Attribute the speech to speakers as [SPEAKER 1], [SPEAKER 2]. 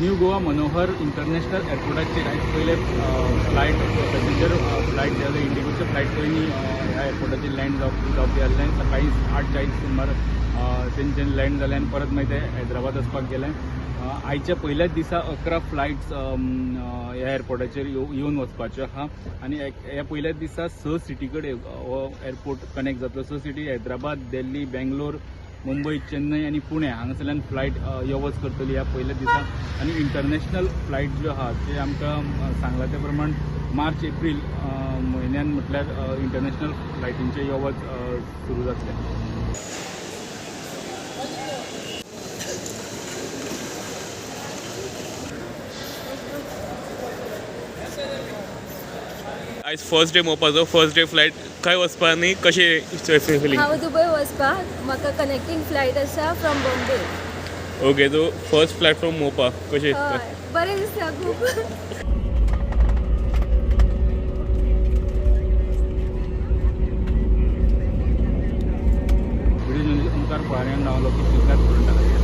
[SPEAKER 1] New Goa Manohar international एअरपोर्टाचेर आयज पयले flight passenger flight जे आसा इंडिगोचे फ्लायट पयलीं ह्या एअरपोर्टाचेर लँड जावपी आसलें. सकाळीं 8:40 सुमार तेंच्यान लँड जालें आनी परत मागीर ते हैदराबाद वचपाक गेले. आयच्या पयल्याच दिसा 11 फ्लायट्स ह्या एअरपोर्टाचेर येवन वचपाच्यो आहा आनी ह्या पयल्याच दिसा 6 सिटी कडेन हो एअरपोर्ट कनेक्ट जातलो. 6 सिटी हैदराबाद, दिल्ली, बेंगलोर, मुंबय, चेन्नय आनी पुणे हांगासरल्यान फ्लायट यो वच करतली ह्या पयल्या दिसा. आनी इंटरनॅशनल फ्लायट ज्यो आहा ते आमकां सांगलां ते प्रमाण मार्च एप्रील म्हयन्यान म्हटल्यार इंटरनॅशनल फ्लायटींचे यो वच सुरू जातलें.
[SPEAKER 2] आयज फर्स्ट डे मोपाचो, फर्स्ट डे फ्लायट, खंय वचपा आनी कशें फिलींग?
[SPEAKER 3] हांव दुबय वचपाक, म्हाका कनेक्टींग फ्लायट आसा from Bombay.
[SPEAKER 2] Okay, so first flight from Mopa, कशें दिसता?
[SPEAKER 3] हय, बरें दिसता खूब.
[SPEAKER 1] व्हिडिओ जर्नलिस्ट ओमकार कुळारी, हांव लोकेश शिरकार, पुरंटा.